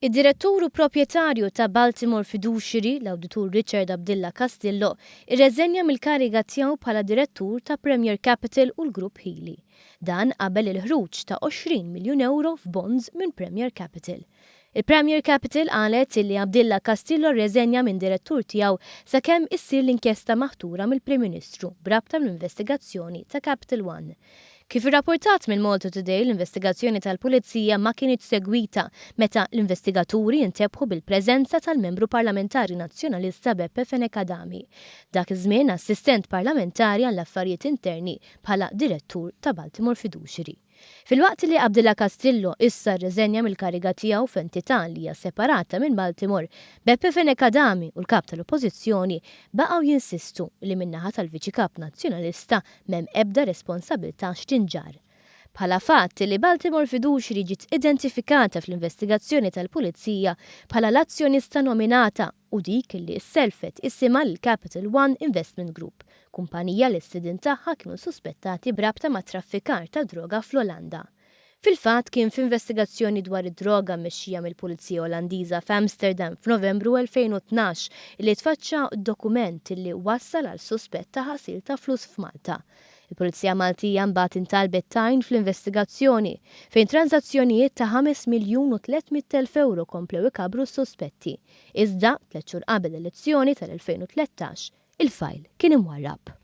Id-direttur u proprjetarju ta' Baltimore Fiduciary, l-Awditur Richard Abdilla Castillo, irreżenja mill-kariga tiegħu bħala direttur ta' Premier Capital u l-Grupp Hili. Dan qabel il-ħruġ ta' 20 miljun ewro f'bonds minn Premier Capital. Il-Premier Capital qalet illi Abdilla Castillo rreżenja minn direttur tiegħu sakemm issir l-inkjesta maħtura mill-Prim Ministru b'rabta mal-investigazzjoni ta' Capital One. Kif irrapportat minn Malta Today, l-investigazzjoni tal-Pulizija ma kinitx segwita meta l-investigaturi intebħu bil-preżenza tal-Membru Parlamentari Nazzjonalista Beppe Fenech Adami, dak iż-żmien Assistent Parlamentari għall-Affarijiet Interni bħala Direttur ta' Baltimore Fiduciary. Filwaqt li Abdilla Castillo issa rreżenja mill-kariga tiegħu f'entità li hija separata minn Baltimore, Beppe Fenech Adami u l-Kap tal-Oppożizzjoni baqgħu jinsistu li min-naħa tal-Viċi Kap Nazzjonalista m'hemm ebda responsabilità x'tinġarr. Bħala fatt li Baltimore Fiduciary ġiet identifikata fl-investigazzjoni tal-Pulizija bħala l-azzjonista nominata u dik li ssellfet isimha lil Capital One Investment Group, kumpanija li s-sidien tagħha kienu suspettati b'rabta mat-traffikar ta' droga fl-Olanda. Fil-fatt, kien f'investigazzjoni dwar id-droga mmexxija mill-Pulizija Olandiża f'Amsterdam f'Novembru 2012 li tfaċċa dokument li wassal għal suspett ta' ħasil ta' flus f'Malta. Il-Pulizija Maltija mbagħad intalbet tgħin fl-investigazzjoni, fejn tranżazzjonijiet ta' ħames miljun u 300,000 ewro komplew ikabbru s-suspetti. Iżda, tliet xhur qabel l-elezzjoni tal-2013, il-fajl kien imwarrab.